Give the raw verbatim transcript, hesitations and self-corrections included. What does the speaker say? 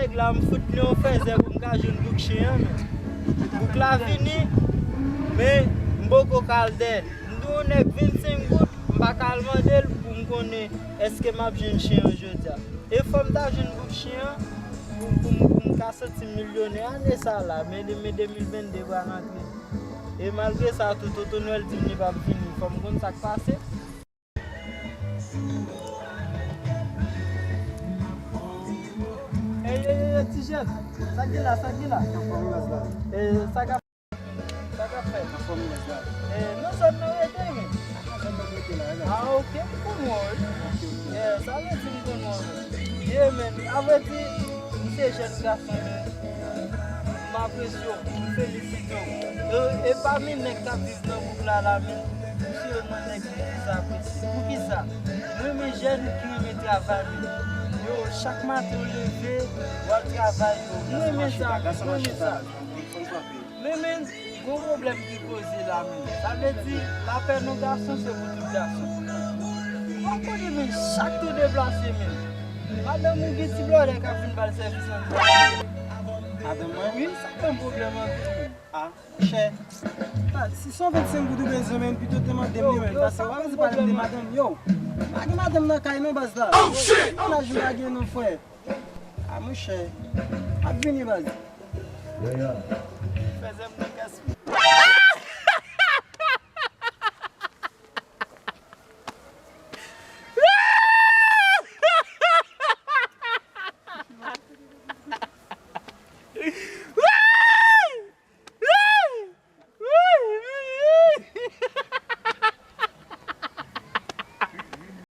Nèg la, m fout li yon fèzè pou m ka jwenn bouk chen an, men. Bouk la vini, men m poko ka al dèyè l. M di yon nèg vennsenk goud, m pa ka al mande l pou m konnen èske m ap jwenn chen an jodi a. E fò m ta jwenn bouk chen an pou, pou, pou m ka santi m milyonè ane sa la, men de, men de mil vennde pral antre. E malgre sa tou, Tonton Nwèl di m li p ap vini. Fò m konn sa k pase. Ey, ey, ey, ti jèn, sa k gen la, sa k gen la? Anfòm baz la. E sa k ap, sa k ap fèt? Anfòm baz la. E nan zòn nan rete, men? Nan zòn nan rete la, wi. Ah, ok, m konn wè w, wi. Ok, ok. Yeah, sa vle di m konn wè w. Yeah, men, a vrè di, m se jèn gason, men m apresye w, m felisite w. E, e pami nèg k ap viv nan bouk la, la, men, m se yonn nan nèg ki plis apresye. Poukisa? M renmen jèn ki renmen travay, men. Yo, chak maten w leve, w al travay, yo. M renmen sa, m renmen sa. Men, men, gon pwoblèm ki poze la, men. Sa vle di, lapè nan gason se pou tout gason. W ap konnen, men, chak tou deplase, men. Madanm ou gen ti blòdè k ap vin ba l sèvis nan. Madanm mwen? Wi, sa ban m pwoblèm anpil, men. Ah, monchè. Ah, si se yon vennsenk goud ou bezwen, men, pito te mande m li, men. Yo, yo, pase w pa bezwen pale m de madanm, yo. M pa gen madanm nan kay non, baz la. Oh, shit! Mennaj m pa gen non, frè. Ah, monchè. M ap vini, baz. Fèzè m